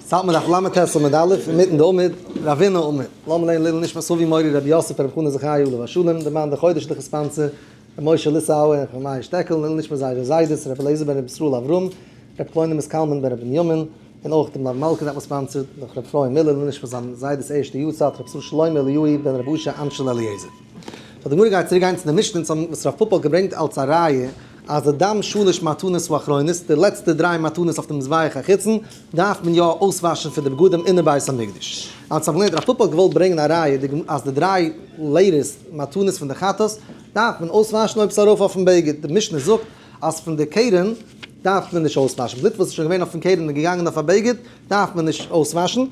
סאטמאר דף לט עמוד א', אינמיטן די עמוד, רבינא עמוד, לאמיר לערנען לעילוי נשמת אבי מורי רבי יוסף ברב חנא זכרי' עליו השלום, די מאן די חודש לכ' ספאנסער, רבי משה ליסאווער און רבי מאיר שטעקל, לעילוי נשמת זייערע זיידעס רבי אליעזר בן רבי ישראל אברהם, רבי קלונימוס קלמן בן רבי בנימין, און אויך דעם רב מלכה דארף מען ספאנסער, נאך רבי אפרים מילער, לעילוי נשמת זיין זיידעס ערשטע יארצייט רבי ישראל שלמה אליהו בן רבי אשר אנשל אליעזר. סאו די גמרא גייט צוריק גיין צו די משנה וואס רב פפא האט געברענגט אלס א ראיה אז די דם שלש מתנות האחרונות, די לעצטע דריי מתנות אויף די מזבח החיצון, דארף מען יא אויסוואשן פון די בגדים אינעם בית המקדש. אלס האבן געלערנט, רב פפא האט געוואלט ברענגען א ראיה אז די דריי layers מתנות פון די חטאת דארף מען אויסוואשן אויב ס'איז ארויף אויפן בגד. די משנה זאגט אז פון די קרן דארף מען נישט אויסוואשן. בלוט וואס איז שוין געווען אויפן קרן און געגאנגען אויף א בגד דארף מען נישט אויסוואשן.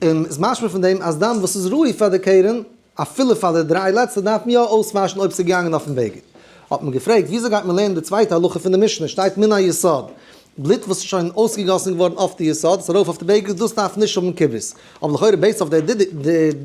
און איז משמע פון דעם אז דם וואס איז ראוי פאר די קרן, אפילו פאר די דריי לעצטע דארף מען יא אויסוואשן אויב ס'איז געגאנגען אויפן בגד. האט מען געפרעגט, וויאזוי גייט מען לערנען די צווייטע הלכה פון די משנה, שטייט מן היסוד, בלוט וואס איז שוין אויסגעגאסן געווארן אויף די יסוד, איז ארויף אויף די בגד, דאס דארף נישט האבן כיבוס. אבער לכאורה based אויף די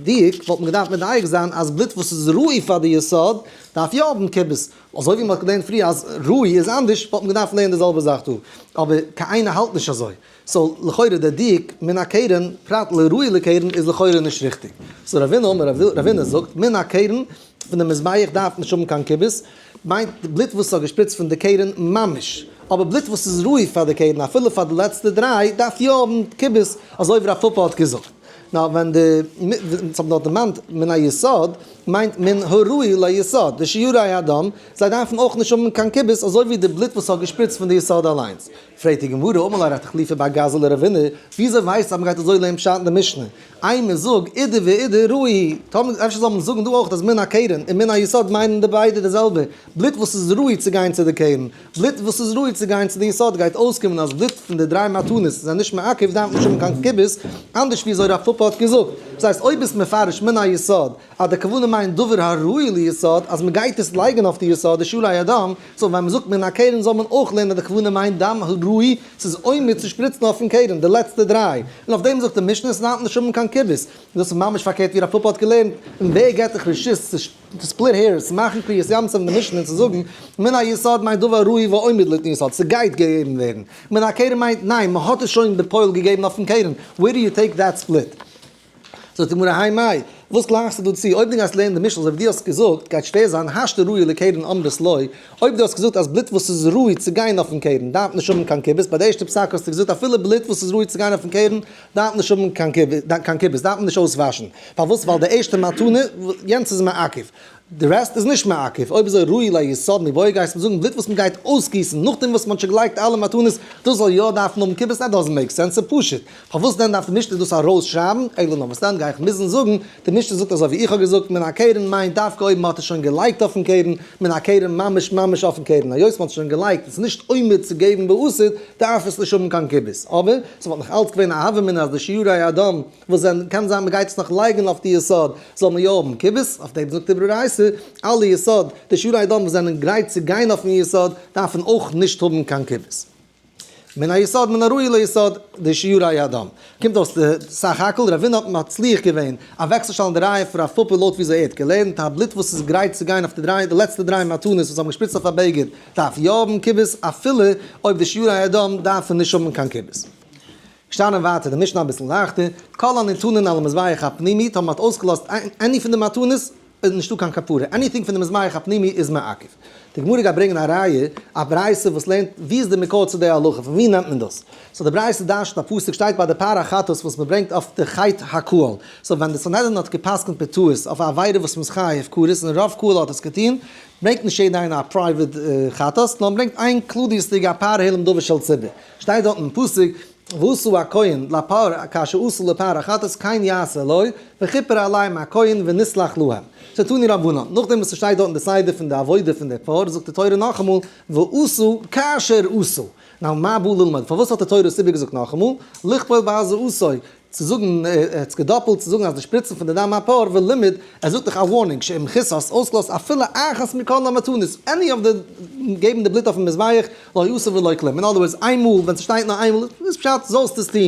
דיוק וואלט מען געדארפט מדייק זיין אז בלוט וואס איז ראוי פאר די יסוד דארף יא האבן כיבוס. אזוי ווי מען האט געלערנט פריער אז ראוי איז אנדערש, וואלט מען געדארפט לערנען די זעלבע זאך דא. אבער קיין איינער האלט נישט אזוי. so לכאורה דער דיוק מן הקרן פרט לראוי לקרן איז לכאורה נישט ריכטיג. so רבינא אמר רבינא זאגט מן הקרן פון די מזבח דארף נישט האבן קיין כיבוס, מיינט די בלוט וואס האט געשפריצט פון די קרן ממש, אבער בלוט וואס איז ראוי פאר די קרן אפילו פאר די לעצטע דריי דארף יא האבן כיבוס אזוי ווי רב פפא האט געזאגט. נאר ווען די אונז האבן דארט דערמאנט מן היסוד מיינט מן הראוי ליסוד, די שיורי הדם, זיי דארפן אויך נישט האבן קיין כיבוס אזוי ווי די בלוט וואס האט געשפריצט פון די יסוד אליינס. פרעגט די גמרא, אמר ליה רב תחליפא בר גזא לרבינא, וויאזוי ווייסטו אז מ'גייט אזוי לערנען פשט אין די משנה? אימא זאג, אידי ואידי ראוי, טאמער אפשר זאל מען זאגן דא אויך אז מן הקרן און מן היסוד מיינען די ביידע די זעלבע, בלוט וואס איז ראוי צו גיין צו די קרן, בלוט וואס איז ראוי צו גיין צו די יסוד גייט אויסקומען אז בלוט פון די דריי מתנות זענען נישט מעכב דארף נישט האבן קיין כיבוס, אנדערש ווי אזוי רב פפא האט געזאגט. דאס הייסט אויב ביסט מפרש מן היסוד אז די כוונה מיינט דבר הראוי ליסוד אז מ'גייט עס לייגן אויף די יסוד די שיורי הדם, so ווען מ'זאגט מן הקרן זאל מען אויך לערנען אז די כוונה מיינט דם הראוי, ס'איז עומד צו שפריצן אויפן קרן, די לעצטע דריי, און אויף דעם זאגט די משנה ס'דארף נישט האבן קיין כיבוס, דאס איז ממש פארקערט ווי רב פפא האט געלערנט, און ווער געט דיך רשות צו split hairs, צו מאכן קריעת ים סוף אין די משנה און צו זאגן מן היסוד מיינט דבר הראוי ועומד ליתן יסוד, ס'גייט געגעבן ווערן, מן הקרן מיינט ניין, מ'האט עס שוין בפועל געגעבן אויפן קרן, where do you take that split? זאגט די גמרא האי מאי, וואס גלייכסטו דא צו? אויב דו גייסט לערנען די משנה אזוי ווי דו האסט געזאגט, גייט שווער זיין, השתא ראוי לקרן אמרת לא, אויב דו האסט געזאגט אז בלוט וואס איז ראוי צו גיין אויפן קרן דארף נישט האבן קיין כיבוס, ביי די ערשטע פסק האסטו געזאגט אפילו בלוט וואס איז ראוי צו גיין אויפן קרן דארף נישט האבן קיין כיבוס, דארף מען נישט אויסוואשן, פארוואס? ווייל די ערשטע מתנה, יענץ איז מעכב. די rest איז נישט מעכב, אויב אזוי ראוי ליסוד מיבעיא גייסט מיר זאגן בלוט וואס מען גייט אויסגיסן נאכדעם וואס מען האט שוין געלייגט אלע מתנות דאס זאל יא דארפן האבן כיבוס that doesn't make sense ס'איז פשוט פארוואס דען דארף די משנה דאס ארויס שרייבן אלא נאר וואס דען גיי איך מוזן זאגן די משנה זאגט אזוי ווי איך האב געזאגט מן הקרן מיינט דווקא אויב מען האט עס שוין געלייגט אויפן קרן מן הקרן ממש ממש אויפן קרן היות מען האט עס שוין געלייגט און ס'איז נישט עומד צו געבן בעתיד דארף עס נישט האבן קיין כיבוס אבער ס'וואלט נאך אלץ געווען א הוה אמינא אז די שיורי הדם וואס זענען, קען זיין מ'גייט עס נאך לייגן אויף די יסוד, זאל מען יא האבן כיבוס, אויף דעם זאגט די ברייתא, אלע יסוד, די שיורי הדם וואס זענען גרייט צו גיין אויפן יסוד, דארפן אויך נישט האבן קיין כיבוס. מן היסוד מן הראוי ליסוד, די שיורי הדם. קומט אויס די סך הכל, רבינא האט מצליח געווען אוועקצושטעלן די ראיה פון רב פפא לויט וויאזוי ער האט געלערנט, א בלוט וואס איז גרייט צו גיין אויף די דריי, די לעצטע דריי מתנות וואס האבן געשפריצט אויף א בגד, דארף יא האבן כיבוס, אפילו אויב די שיורי הדם דארפן נישט האבן קיין כיבוס. געשטאנען ווייטער די משנה אביסל לייכטער, כל הניתנין על המזבח הפנימי, טאמער מ'האט אויסגעלאזט any פון די מתנות, איז נישטא קיין כפרה, anything פון די מזבח הפנימי איז מעכב. די גמרא גייט ברענגען א ראיה, א ברייתא וואס לערנט ווי איז די מקור צו די הלכה, פון ווי נעמט מען דאס? so די ברייתא דרש'נט א פסוק שטייט ביי די פר החטאת וואס מ'ברענגט אויף די חטא הקהל, so ווען די סנהדרין האט גע'פסק'נט בטעות אויף א עבירה וואס מ'איז חייב כרת און רוב קהל האט עס געטון, ברענגט נישט יעדער איינער א private חטאת, נאר מ'ברענגט איין כלליות'דיגע א פר העלם דבר של ציבור. שטייט דארט אין פסוק, ועשו הכהן לפר כאשר עשו לפר החטאת כן יעשה לו, וכיפר עליהם הכהן ונסלח להם. ס'איז תנו רבנן. נאכדעם וואס ס'שטייט דארט אין די סדר פון די עבודה פון די פר, זאגט די תורה נאכאמאל, ועשו כאשר עשו. now מה בא ללמד, פארוואס האט די תורה עס איבערגעזאגט נאכאמאל? לכפול בהזאתו, צו זאגן, ער האט עס געדאפלט צו זאגן אז די שפריצן פון די דם הפר ולימד, ער זאגט דאך א warning, שאם חית האסט אויסגעלאזט אפילו אחת מכל המתנות, any of די געבן די בלוט אויפן מזבח, לא עשה ולא כלום, אין other words איינמאל, ווען ס'שטייט נאר איינמאל, איז פשט זאלסט עס טון,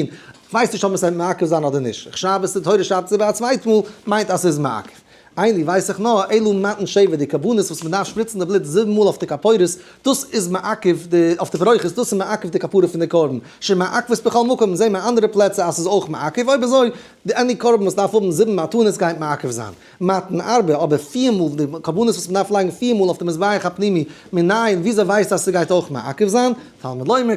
כ'ווייס נישט אויב עס וועט מעכב זיין אדער נישט, איך שרייב עס, די תורה שרייבט עס איבער א צווייט מאל, מיינט אז ס'איז מעכב. אין לי ווייס איך נאר, אלא מתן שבע, די קרבנות וואס מען דארף שפריצן די בלוט זיבן מאל אויף די כפורת, דאס איז מעכב די, אויף די פרוכת, דאס איז מעכב די כפרה פון די קרבן, שמעכבות בכל מקום, זעהן מיר אנדערע פלעצער אז ס'איז אויך מעכב, אויב אזוי, די any קרבן וואס דארף האבן זיבן מתנות גייט מעכב זיין. מתן ארבע, אבער פיר מאל, די קרבנות וואס מ'דארף לייגן פיר מאל אויף די מזבח הפנימי, מנין, וויאזוי ווייסטו אז ס'גייט אויך מעכב זיין? תלמוד לומר,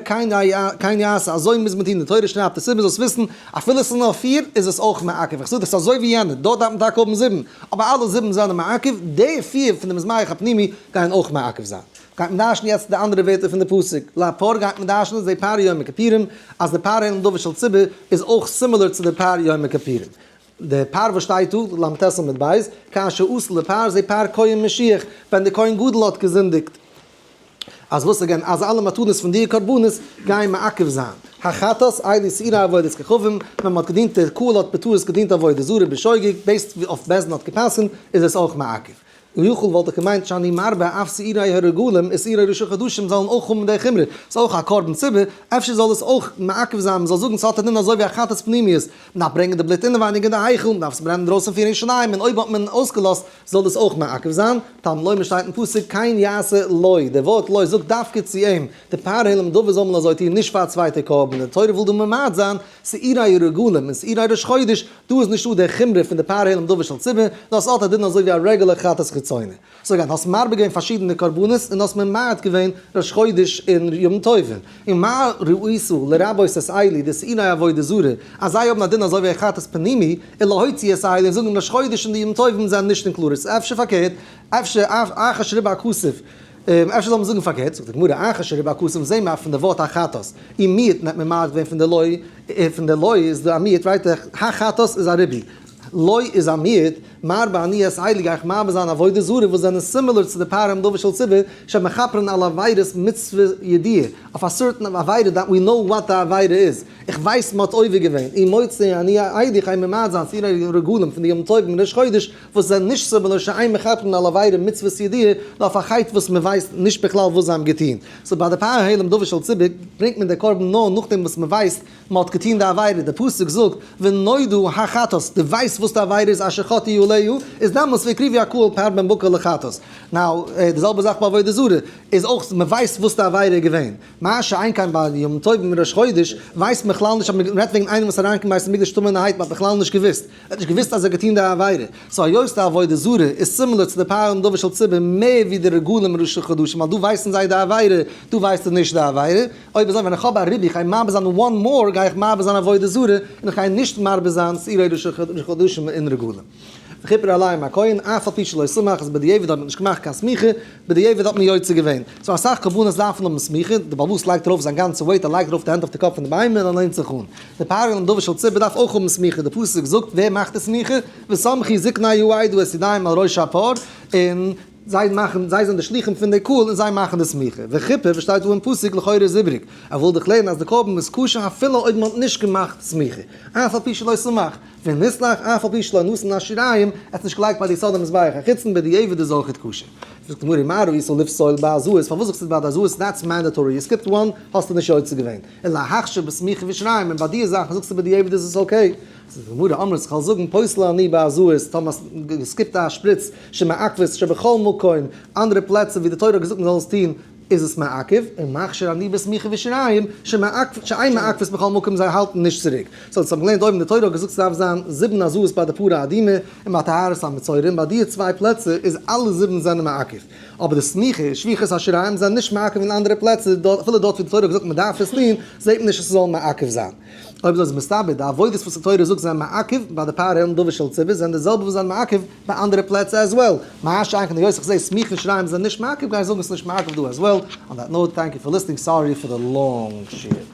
כן יעשה, אזוי מוז מען טון, די תורה שרייבט עס איבער, זאלסט וויסן, אפילו עס איז נאר פיר, איז עס אויך מעכב, איך זאג דאס אזוי ווי יענער, דארט דארף מען טאקע האבן זיבן, אבער אלע זיבן זענען מעכב, די פיר פון די מזבח הפנימי גייען אויך מעכב זיין. גייט מען דרש'ן יעצט די אנדערע ווערטער פון די פסוק, לפר גייט מען דרש'ן זה פר יום הכפורים, אז די פר העלם דבר של ציבור איז אויך similar צו די פר יום הכפורים. די פר וואס שטייט דא, ל"ט עמוד ב', כאשר עשה לפר זה פר כהן משיח, ווען די כהן גדול האט געזינדיגט. אז וואס again, אז אלע מתנות פון די קרבנות גייען מעכב זיין. החטאת, אלו שעירי עבודת כוכבים, ווען מען האט געדינט די קהל האט בטעות געדינט עבודה זרה בשוגג, based אויף בית דין האט גע'פסק'נט, איז עס אויך מעכב. יכול וואלט איך געמיינט שאני מרבה אף שעירי הרגלים און שעירי ראשי חדשים זאלן אויך האבן די חומרא, ס'איז אויך א קרבן ציבור, אפשר זאל עס אויך מעכב זיין, מ'זאל זאגן ס'האט א דין אזוי ווי א חטאת פנימיות, מ'דארף ברענגען די בלוט אינעווייניג אין די היכל, מ'דארף עס ברענען אינדרויסן פון ירושלים, און אויב האט מען אויסגעלאזט זאל דאס אויך מעכב זיין, תלמוד לומר שטייט אין פסוק כן יעשה לו, די ווארט לו זאגט דווקא צו אים, די פר העלם דבר זאל מען אזוי טון נישט פאר א צווייטע קרבן, די תורה וויל דא ממעט זיין שעירי הרגלים און שעירי ראש חודש, דא איז נישטא די חומרא פון די פר העלם דבר של ציבור, נאר עס האט א דין אזוי ווי א רעגולער חטאת חיצונה. so again, האסט מרבה געווען פארשידענע קרבנות און האסט ממעט געווען ראש חודש און יום טובים. און מה ראית לרבות את אלו די שעירי עבודה זרה, אז זיי האבן א דין אזוי ווי א חטאת פנימי, און להוציא את אלו און זאגן ראש חודש און די יום טובים זענען נישט אין כללות. אפשר פארקערט, אפשר אחר שריבה הכתוב, אפשר זאל מען זאגן פארקערט, זאגט די גמרא, אחר שריבה הכתוב זעהן מיר פון די ווארט החטאת, און מיעוט נעמט מען ממעט געווען פון די לוי, פון די לוי איז דא א מיעוט right החטאת איז א ריבוי, לוי איז א מיעוט, מרבה אני את אלו גיי איך מרבה זיין עבודה זרה וואס זענען similar צו די פר העלם דבר של ציבור, שמכפרין על עבירות מצוה ידיעה, אויף א certain עבירה that we know what די עבירה איז, איך ווייס מען האט עובר געווען, און מוציא אני אלו איך גיי ממעט זיין שעירי רגלים פון די יום טובים און ראש חודש, וואס זענען נישט similar שאין מכפרין על עבירה מצוות ידיעה, נאר אויף א חטא וואס מען ווייסט נישט בכלל וואס זיי האבן געטון. so ביי די פר העלם דבר של ציבור ברענגט מען די קרבן נאר נאכדעם וואס מען ווייסט מען האט געטון די עבירה, די פסוק זאגט ונודע החטאת, דו ווייסט וואס די עבירה איז אשר חטאו עליה, איז דעמאלטס והקריבו הקהל פר בן בקר לחטאת. now די זעלבע זאך ביי עבודה זרה, איז אויך מען ווייסט וואס די עבירה איז געווען. מה שאין כן ביי יום טוב און ראש חודש, ווייסט מען בכלל נישט אז מען רעדט וועגן איינעם וואס איז אריינגעקומען בית המקדש טמא'נערהייט, מען האט בכלל נישט געוואוסט, ער האט נישט געוואוסט אז ער האט געטון די עבירה, so היות די עבודה זרה איז similar צו די פר העלם דבר של ציבור מער ווי די רגלים ראשי חדשים ווייל דא ווייסן זיי די עבירה, דא ווייסטו נישט די עבירה, אויב אזוי ווען איך האב א ריבוי איך גיי מרבה זיין one more גיי איך מרבה זיין עבודה זרה און איך גיי נישט מרבה זיין שעירי ראשי חדשים און רגלים. וכיפר עליהם הכהן, אף על פי שלא סמך, אז בדיעבד האט מען נישט געמאכט קיין סמיכה, בדיעבד האט מען יוצא געווען. so אסאך קרבנות דארפן האבן סמיכה, די בעל הבית לייגט ארויף זיין גאנצע weight, ער לייגט ארויף די הענט אויף די קאפ פון די בהמה און ער לענט זיך אן. די פר העלם דבר של ציבור דארף אויך האבן סמיכה, די פסוק זאגט ווער מאכט די סמיכה? וסמכו זקני העדה את ידיהם על ראש הפר, און זיי מאכן, זיי זענען די שלוחים פון די קהל און זיי מאכן די סמיכה. וכיפר וואס שטייט דא אין פסוק לכאורה איז איבריג. ער וויל דאך לערנען אז די קרבן איז כשר אפילו אויב מען האט נישט געמאכט סמיכה, אף על פי שלא סמך. ונסלח אף על פי שלא נתן השיריים, ער האט נישט געלייגט ביי די יסוד המזבח החיצון בדיעבד איז אויכעט כשר. זאגט די גמרא מה ראית לפסול בהזאות, פארוואס זאגסטו ביי די הזאות that's mandatory, you skipped one האסטו נישט יוצא געווען, און להכשיר בסמיכה ושיריים און ביי די זאכן זאגסטו בדיעבד איז עס okay. זאגט די גמרא אמרת כ'וועל זאגן פוסל אני בהזאות, טאמער האסט געסקיפט א שפריץ שמעכבות שבכל מקום, אנדערע פלעצער ווי די תורה האט געזאגט מ'זאל עס טון, איז עס מעכב, און מכשיר אני בסמיכה ושיריים, שאין מעכבות בכל מקום זיי האלטן נישט צוריק. so אונז האבן געלערנט אויבן די תורה האט געזאגט ס'דארף זיין זיבן הזאות ביי די פרה אדומה און ביי טהרת המצורעים, ביי די צוויי פלעצער איז אלע זיבן זענען מעכב. אבער די סמיכה און שפיכת השיריים זענען נישט מעכב אין אנדערע פלעצער, אפילו דארט ווי די תורה האט געזאגט מ'דארף עס טון, זעט מען נישט אז ס'זאל מעכב זיין. אויב אזוי איז מסתבר די עבודות וואס די תורה זאגט זענען מעכב ביי די פר העלם דבר של ציבור זענען די זעלבע וואס זענען מעכב ביי אנדערע פלעצער as well. מה שאין כן היות איך זעה סמיכה און שיריים זענען נישט מעכב גיי איך זאגן עס איז נישט מעכב דא as well. On that note, thank you for listening, sorry for the long שיעור.